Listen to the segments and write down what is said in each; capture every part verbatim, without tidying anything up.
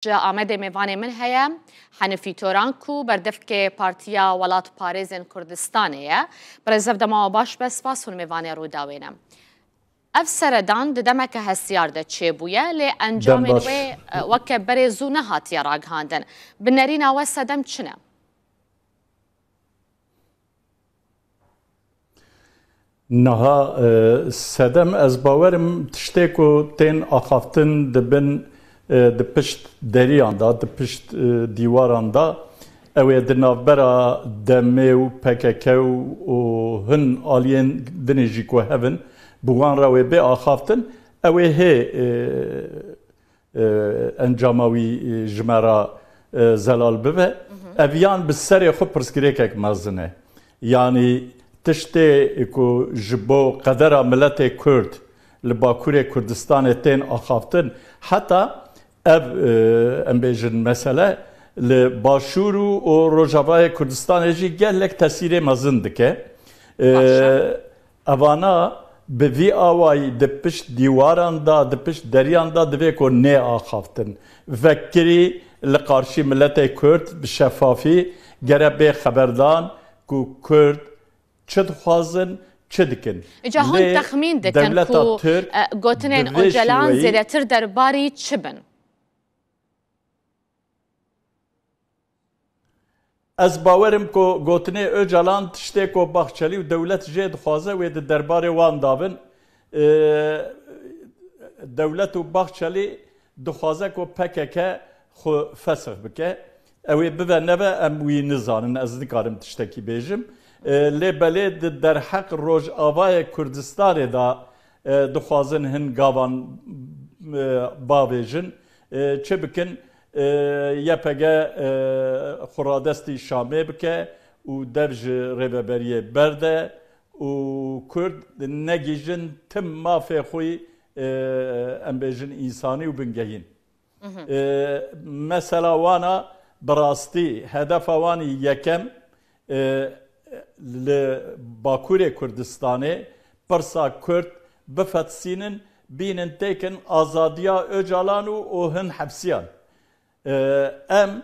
Ji Amedê mêvanê min heye, Henifî Toran ku berdevkê Partiya Welatparêzên Kurdistanê ye. Birêz, ev dema we baş be, spas hûn mêvanê Rûdawê ne. Ev seredan di demeke hestiyar de çêbûye, lê encamên wê, e, weke berê zû nehatiye ragihandin. Bi nerîna we sedem çi ne? Niha, e, sedem, ez bawerim tiştê ku tên axaftin di bin, e, di pişt deriyan de, di pişt, e, dîwaran de, ew ê di navbera demê û P K K û, û hin aliyên dinê jî ku hev in, bi wan re wê bê axaftin, ew ê hê, e, e, encama wî, e, ji me re, e, zelal bibe. Ev yan bi serê xwe pirsgirêkek mezin e. Yanî tiştê ku ji bo qedera miletê Kurd li Bakurê Kurdistanê tên axaftin, heta ev, e, em bêjin mesele li Başûr û, û Rojavayê Kurdistanê jî gelek tesîrê mezin dike. E, Baş e. Evana bi vî awayî di pişt dîwaran de, di pişt deriyan de divê ku nêaxaftin. Vekirî li qarşî miletê Kurd bi şefafî gere bê xeberdan ku Kurd çi dixwazin, çi dikin. Îca hûn Lê texmîn dikin dewleta ku, Tirk e, gotinên bi vê Ocalan şêweyî zêdetir derbarî çi bin? Ez bawerim ku gotinê Ocalan tiştê ku Bahçelî û dewlet jê dixwaze, wê di derbarê wan de bin. Ee, dewlet û Bahçelî dixwaze ku P K K xwe fesix bike. Ew ê bibe nebe, em wî nizanin, ez nikarim tiştekî bêjim. Ee, lê belê di derheq Rojavayê Kurdistanê de, e, dixwazin hin gavan, e, bavêjin. E, çi bikin? E, Y P G, e, xwe radestî Şamê bike û dev ji rêveberiyê berde û Kurd negihîjin tim mafê xwe, e, em bêjin însanî û bingehîn. E, mesela wana bi rastî hedefa wan î yekem, e, li Bakurê Kurdistanê pirsa Kurd bifetisînin, bînin têkin azadiya Ocalan û, û hin hepsiyan. E, em,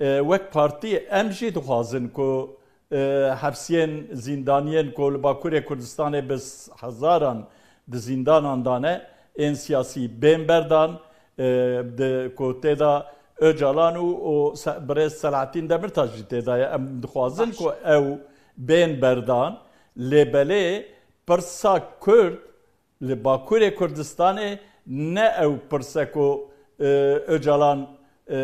e, wek partî em jî dixwazin ku, e, hepsiyên zîndaniyên ku li Bakurê Kurdistanê bi s-, hezaran di zîndanan de ne, ên siyasî bên berdan, e, di ku tê de Ocalan û, û Se-, birêz Selahattin Demirtaş jî tê de ye. Em dixwazin Baş. ku ew bên berdan, lê belê pirsa Kurd li Bakurê Kurdistanê ne ew pirse ku, e, Ocalan, e,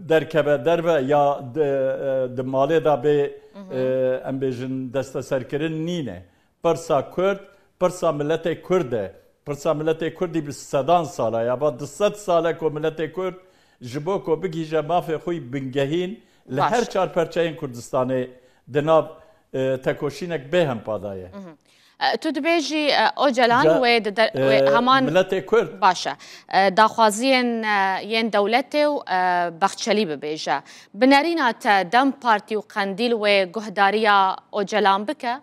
derkeve derve ya di, e, di malê de bê, e, em bêjin desteserkirin nîne. Pirsa Kurd, pirsa miletê Kurd e. Pirsa miletê Kurdî bi sedan sala ya. Va du sed sale ku miletê Kurd ji bo ku bigihîje mafê xwe yî bingehîn li Baş. her çar perçeyên Kurdistanê di nav, e, tekoşînek bêhempa de ye. E, tu dibêjî, e, Ocalan Ca, wê di der-, e, wê heman miletê Kurd. Baş e. E, daxwaziyên, e, yên dewletê û, e, Bahçelî bibêje. Bi nerîna te DEM Partî û Qendîl wê guhdariya Ocalan bike?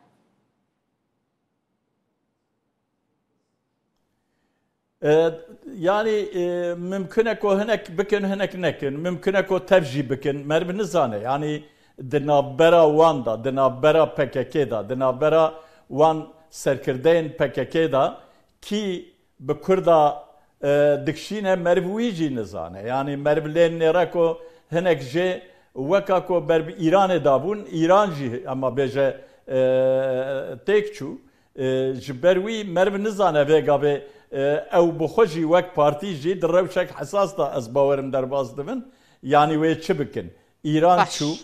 E, yanî, e, mimkun e ku hinek bikin, hinek nekin. Mimkun e ku tev jî bikin. Meriv nizane. Yanî di navbera wan de, di navbera P K K de, di navbera wan serkirdeyên P K K de kî bi Kurda, e, dikşîne, meriv wî jî nizane. Yanî meriv lê nêre ku hinek jê weka ku ber bi Îranê dabûn, Îran jî hema bêje, e, têk çû. E, ji ber wî meriv nizane vê gavê, e, ew bi xwe jî wek partî jî di rewşek hesas de ez bawerim derbas dibin. Yanî wê çi bikin? Îran Baş. çû,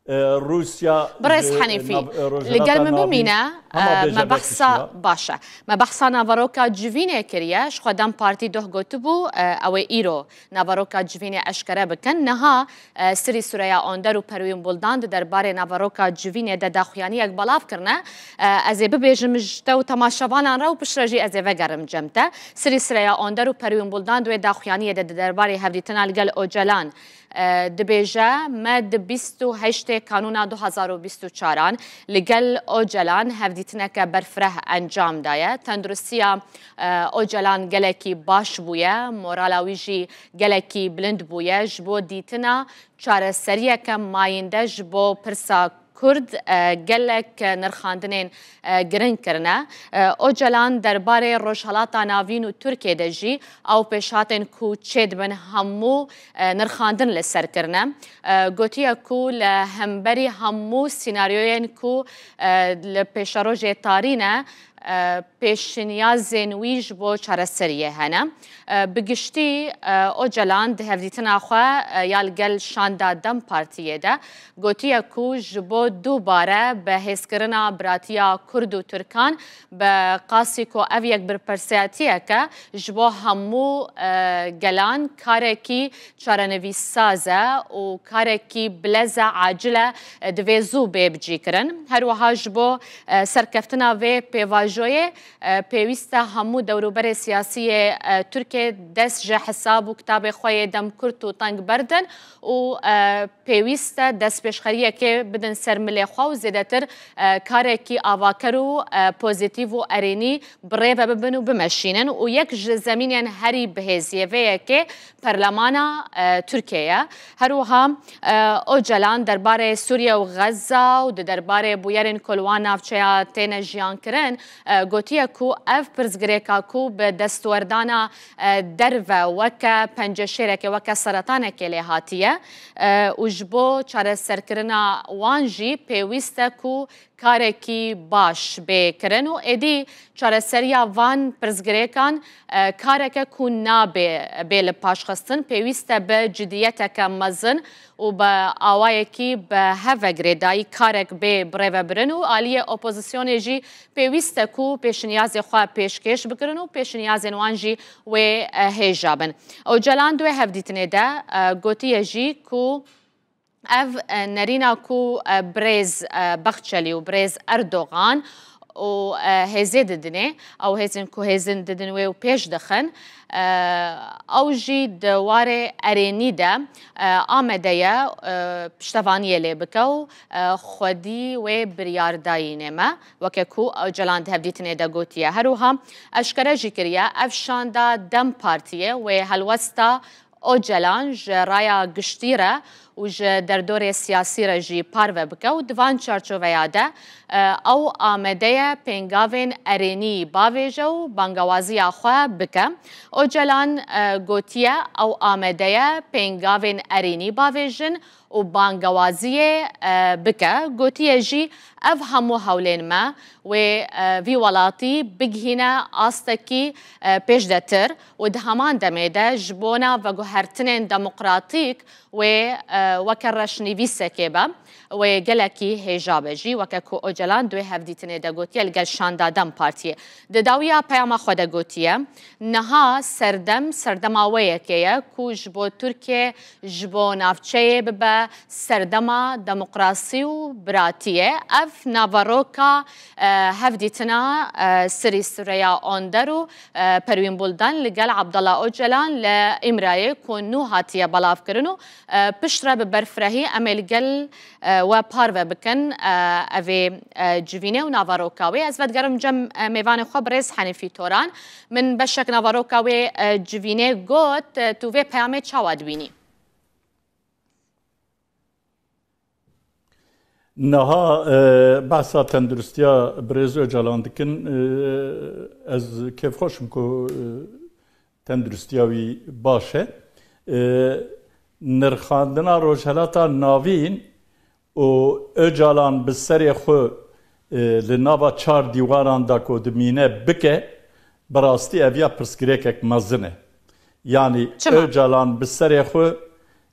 e, Rûsya Birêz ji Henîfî, nav-, e, li Rojhilata gel min Navîn bimîne, hema e, bêje me behsa, vekişiya. Baş e. Me behsa naveroka civînê kiriye, ji xwe DEM Partî doh gotibû, e, ew ê îro naveroka civînê eşkere bikin. Niha, e, Sirî Sureya Onder û Perwîn Buldan di derbarê naveroka civînê de daxuyaniyek belav kirine. E, ez ê bibêjim ji te û temaşevanan re û piştre jî ez ê vegerim cem te. Sirî Sureya Onder û Perwîn Buldan di wê daxuyaniyê de di derbarê hevdîtina li gel Ocalan, e, dibêje, me di bîst û heştê Kanûna du hazar û bîst û çaran li gel Ocalan hevdîtineke berfireh encam daye. Tenduristiya, e, Ocalan gelekî baş bûye, morala wî jî gelekî bilind bûye. Ji bo dîtina çareseriyeke mayînde ji bo pirsa Kurd, e, gelek nirxandinên, e, giring kirine. E, Ocalan derbarê Rojhelata Navîn û Tirkiyê de jî ew pêşhatên ku çêdibin hemû, e, nirxandin li ser kirine. E, gotiye ku li hemberî hemû sînaryoyên ku, e, li pêşerojê tarî ne, e, pêşinyazên wî ji bo çareseriyê hene. E, bi giştî, e, Ocalan di hevdîtina xwe, e, ya li gel şanda DEM Partiyê de gotiye ku ji bo dubare bi hêzkirina biratiya Kurd û Tirkan bi qasî ku ev yek berpirsiyatiyeke ji bo hemû, e, gelan karekî çarenivîssaz e û karekî bilez e, acil e, e, divê zû bê bicîkirin. Her wiha ji bo, e, serkeftina vê pêvajoyê, e, pêwîst e hemû dewrûberê siyasî yê, e, Tirkiyê dest ji hesab û kitabê xwe yê demkurt û teng berdin û, e, pêwîst e destpêşxeriyekê bidin ser milê xwe û zêdetir, e, karekî avaker û, e, pozîtîf û erênî bi rê ve bibin û bimeşînin û yek ji zemînên herî bihêziyê vê yekê Perlemana, e, Tirkiyê ye. Her wiha, e, Ocalan derbarê Sûriye û Xezza û di derbarê bûyerên ku li wan navçeya têne jiyankirin, e, gotiye ku ev pirsgirêka ku bi destwerdana, e, derve weke penceşêrekê, weke seretanekê lê hatiye, e, û ji bo çareserkirina wan jî pêwîst e ku karekî baş bê kirin û êdî çareseriya van pirsgirêkan, e, kareke ku nabe bê li paş xistin, pêwîst e bi cidiyeteke mezin û bi awayekî bi hev ve girêdayî karek bê birêvebirin û aliyê opozisyonê jî pêwîst e ku pêşinyazê xwe pêşkêş bikirin û pêşinyazên wan jî wê, e, hêja bin. Ocalan di wê hevdîtinê de, e, gotiye jî ku ev, e, nerîna ku, e, birêz, e, Baxçelî û birêz Erdogan û, e, hêzê didinê, ew hêzên ku hêzên didin wê û pêş dixin, e, ew jî di warê erênî de, e, amade ye, e, piştevaniyê lê bike û, e, xwedî wê biryar dayînê me, weke ku Ocalan di hevdîtinê de gotiye. Her wiha eşkere jî kiriye, ev şanda DEM Partiyê wê helwesta Ocalan ji raya giştî re û ji derdorê siyasî re jî parve bike û di van çarçoveya de, e, ew amade ye pêngavên erênî bavêje û bangewaziya xwe bike. Ocalan, e, gotiye, ew amade ye pêngavên erênî bavêjin û bangewaziyê, e, bike. Gotiye jî, ev hemû hewlên me wê, e, vî welatî bigihîne astekî, e, pêşdetir û di heman demê de ji bona veguhertinên demokratîk wê, e, weke reşnivîsekê be, wê gelekî hêja be jî, weke ku Ocalan di wê hevdîtinê de gotiye li gel şanda DEM Partiyê. Di dawiya peyama xwe de gotiye, niha serdem, serdema wê yekê ye ku ji bo Tirkiye, ji bo navçeyê bibe serdema demokrasî û biratiyê. Ev naveroka, e, hevdîtina, e, Sirî Süreyya Onder û, e, Perwîn Buldan li gel Abdullah Ocalan li Îmrayê ku nû hatiye belavkirin û, e, piştre bi berfirehî em ê li gel, e, we parve bikin, e, evê, e, civînê û naveroka wê. Ez vedigerim cem, e, mêvanê xwe birêz Henîfî Toran. Min beşek naveroka wê, e, civînê got, e, tu vê peyamê çawa dibînî? Niha, e, behsa tenduristiya birêz Ocalan dikin, e, ez kêfxweş im ku, e, tenduristiya wî baş e. E, nirxandina Rojhelata Navîn û Ocalan bi serê xwe, e, li nava çar dîwaran de ku dimîne bike, bi rastî ev ya pirsgirêkek mezin e. Yanî Çima? Ocalan bi serê xwe,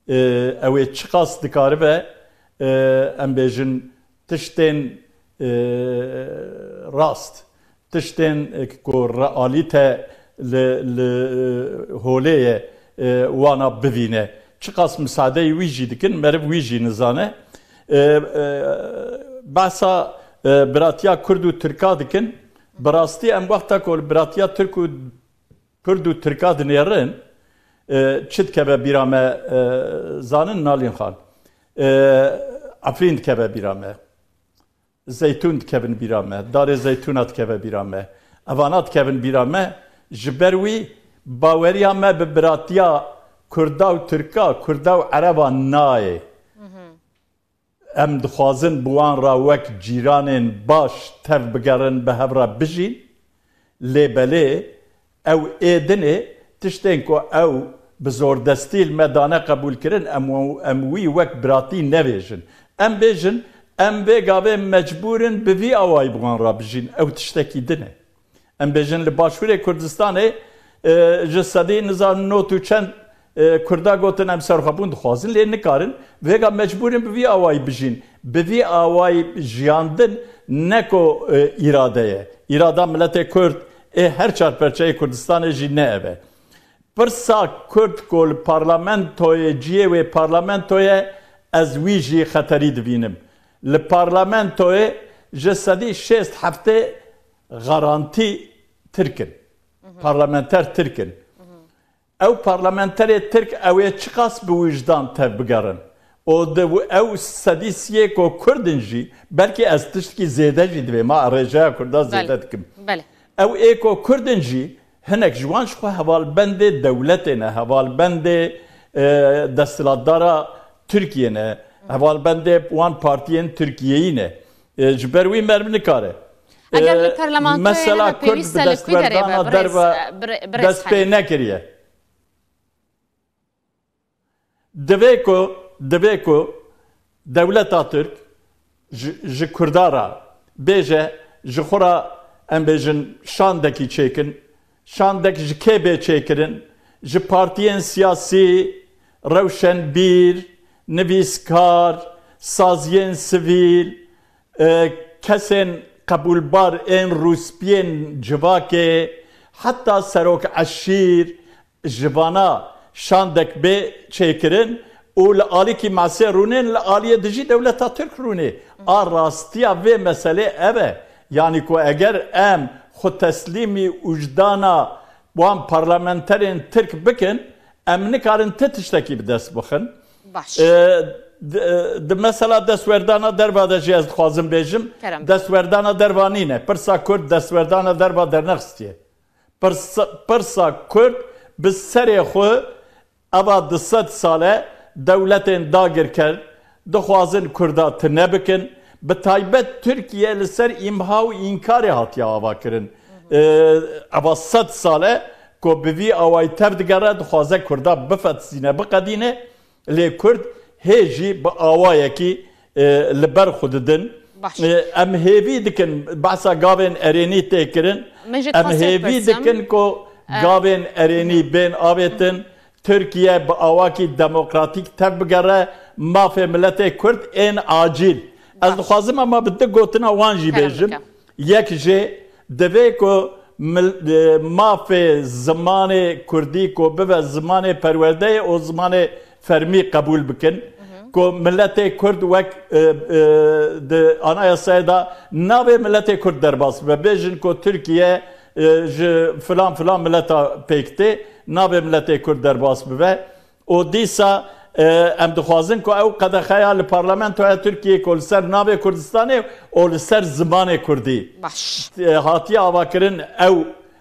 e, ew ê çiqas dikaribe, e, em bêjin tiştên, e, rast, tiştên, e, ku realîte li, li, e, holê ye, e, wana bivîne. Çiqas misadeyî wî jî dikin, meriv wî jî nizane. E, e, behsa, e, biratiya Kurd û Tirka dikin. Bi rastî em wexta ku li biratiya Tirk û Kurd û Tirka dinêrin, e, çi dikeve bîra me, e, zanin Nalîn Xan. E, Efrîn dikeve bîra me. Zeytûn dikevin bîra me. Darê zeytûna dikeve bîra me. Evana dikevin bîra me. Ji ber wî baweriya me bi biratiya Kurda û Tirka, Kurda û Ereba nayê. Em dixwazin bi wan re wek cîranên baş tev bigerin, bi hev re bijîn. Lê belê ew ê dinê tiştên ku ew bi zordestî li me dane qebûlkirin, em, em wî wek biratî nebêjin. Em bêjin, em vê gavê mecbûr in bi vî awayî bi wan re bijîn. Ew tiştekî din e. Em bêjin li Başûrê Kurdistanê, e, ji sedî nizam not û çend, e, Kurda gotin em serxwebûn dixwazin, lê nikarin. Vêga mecbûr in bi vî awayî bijîn. Bi vî awayî jiyandin ne ku, e, îrade ye. Îrada miletê Kurd ê her çar perçeyê Kurdistanê jî ne ev e. Pirsa Kurd ku li parlamentoyê, cihê wê parlamento ye, ez wî jî xeterî dibînim. Li parlamentoyê ji sedî şêst heftê garantî Tirk in. Parlamenter Tirk in. Ew parlamenterê Tirk ew ê çiqas bi wijdan tev bigerin? Û di ew sedî siyê ku Kurd in jî, belkî ez tiştekî zêde jî divê, ma rêjeya Kurda Belê. zêde dikim. Belê. Ew ê ku Kurd in jî, hinek ji wan ji xwe hevalbendê dewletê ne, hevalbendê, e, desthilatdara Tirkiyê ne, hevalbendê wan partiyên Tirkiyeyî ne. E, ji ber wî merv nikare. Eger E, li parlamentoyê mesela hebe Kurd bi pêwîst e, li kû derê be, destwerdana birêz, derva e, bire-, birêz dest pê Hanîf? nekiriye. Divê ku, divê ku dewleta Tirk ji, ji Kurda re bêje, ji xwe re, em bêjin, şandekî çêkin. Şandek ji kê bê çêkirin? Ji partiyên siyasî, rewşenbîr, nivîskar, saziyên sivîl, e, kesên qebûlbar ên rûspiyên civakê, heta serok eşîr, ji vana şandek bê çêkirin û li alîkî masê rûnên, li aliyê dijî dewleta Tirk rûnê. A rastiya vê meselê ev e. Yanî ku eger em xwe teslîmî wijdana wan parlamenterên Tirk bikin, em nikarin ti tiştekî bi dest bixin. Baş. E, di, di mesela destwerdana derva de jî ez dixwazim bêjim, Kerem. destwerdana derva nîne. Pirsa Kurd destwerdana derva dernexistiye. Pirsa, pirsa Kurd bi serê xwe eva du sed sal e dewletên dagirker dixwazin Kurda tune bikin. Bi taybet Tirkiye li ser îmha û înkarê hatiye avakirin. Ee, eva sed sal e ku bi vî awayî tev digere, dixwaze Kurda bifetisîne, biqedîne. Lê Kurd hê jî bi awayekî, e, li ber xwe didin. Baş. E, em hêvî dikin, behsa gavên erênî tê kirin. Min jî Em dixwest hêvî bipisim. dikin ku E, gavên erênî bên avêtin, Tirkiye bi awakî demokratîk tev bigere mafê miletê Kurd ên acîl. Ez Baş. dixwazim ema bi du gotina wan jî Kerem bêjim. bike. Yek jê divê ku mil-, e, mafê zimanê kurdî ku bibe zimanê perwerdeyê û zimanê fermî qebûl bikin, ku miletê kurd wek, e, e, di anayasayê de navê miletê kurd derbas bibe. Bêjin ku Tirkiye, e, ji filan filan mileta pêk tê, navê miletê kurd derbas bibe. Û dîsa, e, em dixwazin ku ew qedexeya li Parlamentoya Tirkiyê ku li ser navê Kurdistanê û li ser zimanê kurdî, Baş. e, hatiye avakirin, ew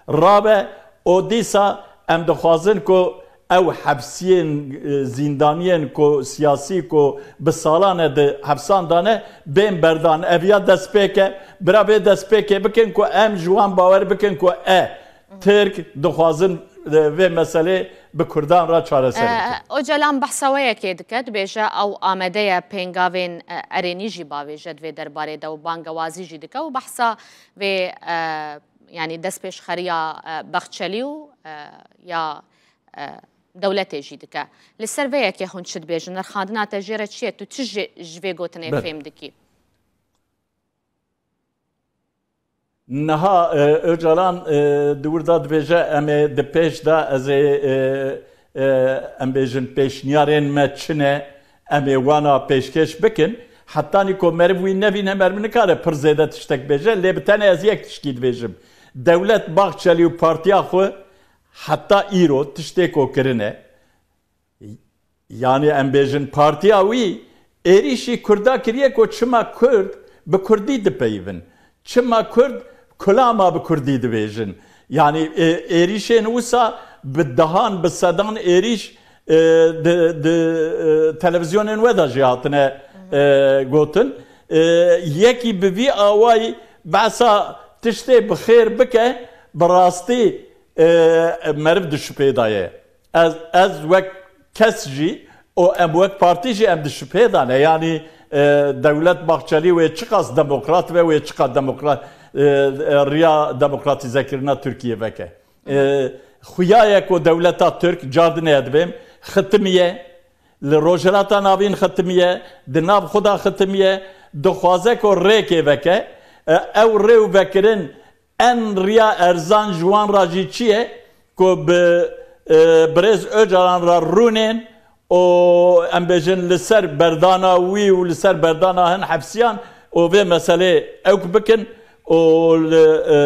rabe. Û dîsa em dixwazin ku ew hepsiyên, e, zîndaniyên ku siyasî ku bi salan e di hepsan de ne, bên berdan. Ev ya destpêk e. Bira vê destpêkê bikin ku em ji wan bawer bikin ku e, Tirk dixwazin, e, vê meselê bi Kurdan re çareser bikin. E, Ocalan behsa we yekê dike, dibêje ew amade ye pêngavên, e, erênî jî bavêje di vê derbarê de û bangewazî jî dike û behsa vê, e, yanî destpêşxeriya, e, Baxçelî û, e, ya, e, dewletê jî dike. Li ser vê yekê hûn çi dibêjin? Nirxandina te jê re çi ye? Tu çi ji, ji vê gotinê Belê. fêm dikî? Niha, e, Ocalan, e, di wir de dibêje, em ê di pêş de ez ê, e, e, em bêjin pêşniyarên me çi ne, em ê wana pêşkêş bikin. Hetanî ku meriv wî nebîne, meriv nikare pir zêde tiştek bêje, lê bi tenê ez yek tişkî dibêjim. Dewlet Bahçelî û partiya xwe heta îro tiştê ku kirine, Yanî em bêjin partiya wî Êrîşî Kurda kiriye ku çima Kurd bi Kurdî dipeyivin? Çima Kurd kulama bi Kurdî dibêjin? Yanî, e, êrîşên wisa bi dehan, bi sedan êrîş, e, di, di, e, televîzyonên we de jî hatine, e, gotin. E, yekî bi vî awayî behsa tiştê bi xêr bike, bi rastî, e, meriv di şüphê de ye. Ez, ez wek kes jî û em wek partî jî em di şüphê de ne. Yanî, e, Dewlet Bahçelî wê çiqas demokrat ve, wê çiqa demokrat, e, e, riya demokratîzekirina Tirkiyê veke. E, xuya ye ku dewleta Tirk, cardinê dibêm, xitimiye, li Rojhilata Navîn xitimiye, di nav xwe de xitimiye, dixwaze ku rêkê veke, e, ew rê û vekirin en riya erzan ji wan re jî çi ye ku bi, e, birêz Ocalan re rûnên û em bêjin li ser berdana wî û li ser berdana hin hepsiyan û vê meselê ewk bikin û li, e,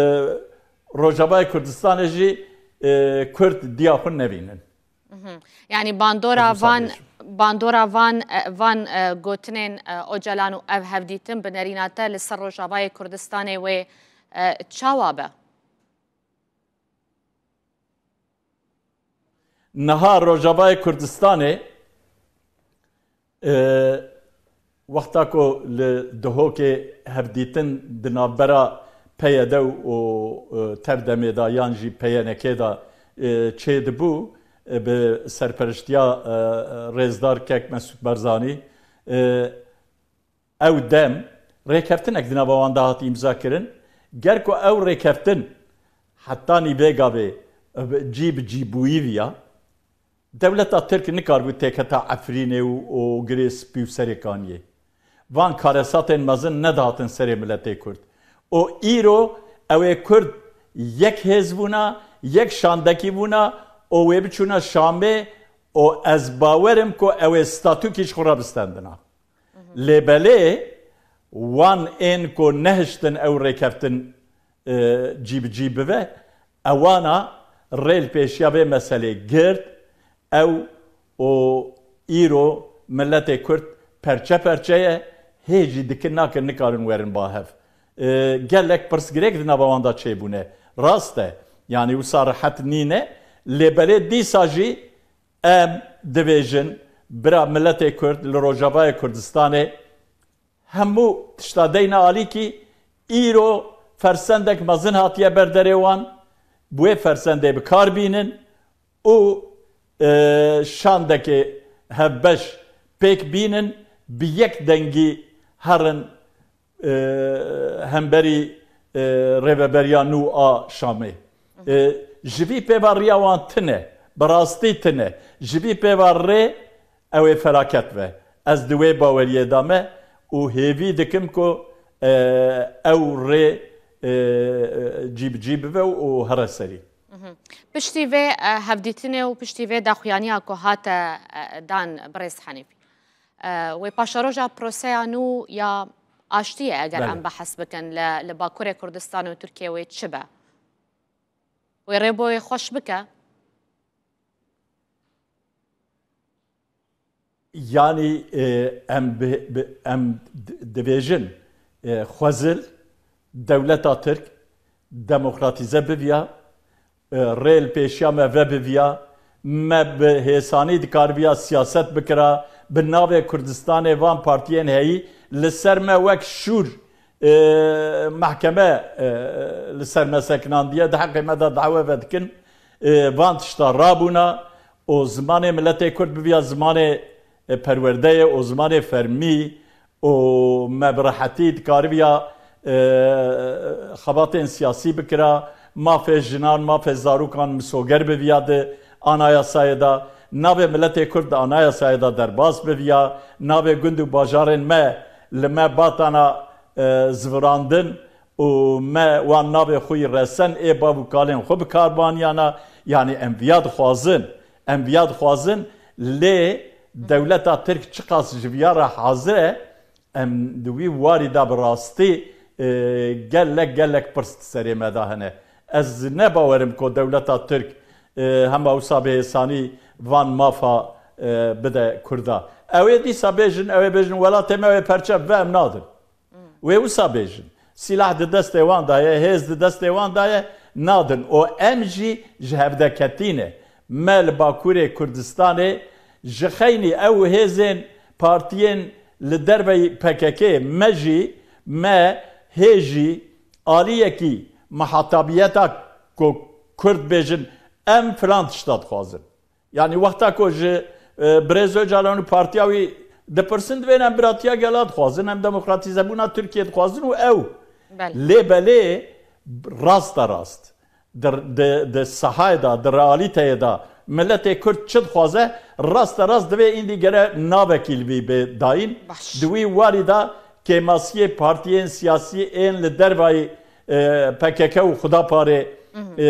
Rojavayê Kurdistanê jî, e, Kurd diya xwe nevînin. Mhm. Yanî bandora Ez wisa van, bêjim. bandora van, e, van, e, gotinên, e, Ocalan û ev hevdîtin bi nerîna te li ser Rojavayê Kurdistanê wê, e, çawa be? Niha Rojavayê Kurdistanê, e, wexta ku li Duhokê hevdîtin di navbera P Y D û, e, Tevdemê de yan jî P Y N K de, e, çêdibû, e, bi serperiştiya, e, rêzdar kek Mesûd Barzanî, e, ew dem rêkeftinek di nava wan de hat îmza kirin. Ger ku ew rêkeftin hetanî vê gavê, e, cî bi cî bûyî viya, dewleta Tirk nikaribû têketa Efrînê û, û girê spî û serê kaniyê. Van karesatên mezin nedihatin serê miletê Kurd. Û îro ew ê Kurd yek hêz bûna, yek şandekî bûna û wê biçûna Şamê û ez bawer im ku ew ê statûkî ji xwe re bistendina. Lê belê wan ên ku nehiştin ew rêkeftin, e, cî bi cî bive, ewana rê li pêşiya vê meselê girt, ew û îro miletê Kurd perçe perçe ye, hê jî dikin nakin nikarin werin ba hev. E, gelek pirsgirêk di nava wan de çêbûne. Rast e, yanî wisa rehet nîne, lê belê dîsa jî em dibêjin, bira miletê Kurd li Rojavayê Kurdistanê hemû tişta deyne alîkî, îro fersendek mezin hatiye ber derê wan, bi wê fersendê bi kar bînin û, e, şandekê hevbeş pêk bînin, bi yek dengî herin, e, hemberî, e, rêveberiya nû a Şamê. E, ji vî pê ve riya wan tune, bi rastî tune. Ji vî pê ve rê ew ê felaket be. Ez di wê baweriyê de me û hêvî dikim ku, e, ew rê, e, cî bi cî bibe û here serî. Mhm. Piştî vê, e, hevdîtinê û piştî vê daxuyaniya ku hate, e, dan birêz Henîfî, e, wê paşeroja proseya nû ya aştiyê eger Belê. em behs bikin li, li Bakurê Kurdistan û Tirkiyê wê çi be? Wê rê bo wê xweş bike? Yanî, e, em bi, bi, em di-, dibêjin, e, xwezil dewleta Tirk demokratîze biviya, e, rê li pêşiya me vebiviya, me bi hêsanî dikariviya siyaset bikira, bi navê Kurdistanê van partiyên heyî li ser me wek şûr, e, mehkeme, e, li ser me sekinandiye, di heqê me de dawe vedikin, e, van tişta rabûna û zimanê miletê Kurd biviya zimanê, e, perwerdeyê û zimanê fermî û me bi rehetî dikariviya, e, xebatên siyasî bikira, mafê jinan, mafê zarokan misoger biviya di anayasayê de, navê miletê Kurd di anayasayê de derbas biviya, navê gund û bajarên me li me batana, e, zivirandin û me wan navê xwe yî resen ê bav û kalên xwe bi kar baniyana, yanî em viya dixwazin, em viya dixwazin, lê dewleta Tirk çiqas ji viya re hazir e, em di wî warî de bi rastî, e, gelek, gelek pirs di serê me de hene. Ez ne bawerim ku dewleta Tirk, e, hema wisa bi hêsanî van mafa, e, bide Kurda. Ew ê dîsa bêjin, ew ê bêjin welatê me wê perçe bibe, em nadin. Wê wisa bêjin. Sîlah di destê wan de ye, hêz di destê wan de ye, nadin. Û em jî ji hevdeketî ne. Me li Bakurê Kurdistanê ji xeynî ew hêzên partiyên li derveyî P K K, me jî, me hê jî aliyekî mihetabiyeta ku Kurd bêjin, em filan tişta dixwazin. Yanî wexta ku ji, e, Birêz Ocalan û partiya wî dipirsin, divên em biratiya gela dixwazin, em demokratîzebûna Tirkiyê dixwazin û ew. Belê. Lê belê rasta rast. Di, di, di sahayê de, di realîteyê de miletê Kurd çi dixwaze, rasta rast divê îndî gere navekî li vî bê dayîn. Baş. Di wî warî de kêmasiyê partiyên siyasî ên li dervayî, e, P K K û Xudaparê, e,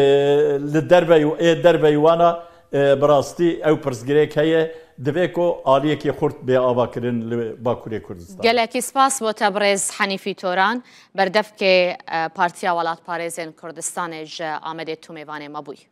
li derveyî û ê derveyî wana, e, bi rastî ew pirsgirêk heye. Divê ku aliyekî xurt bê avakirin li Bakurê Kurdistan. Gelekî spas bo te birêz Henîfî Toran, berdevkê, e, Partiya Welatparêzên Kurdistanê ji Amedê tu mêvanê me bûyî.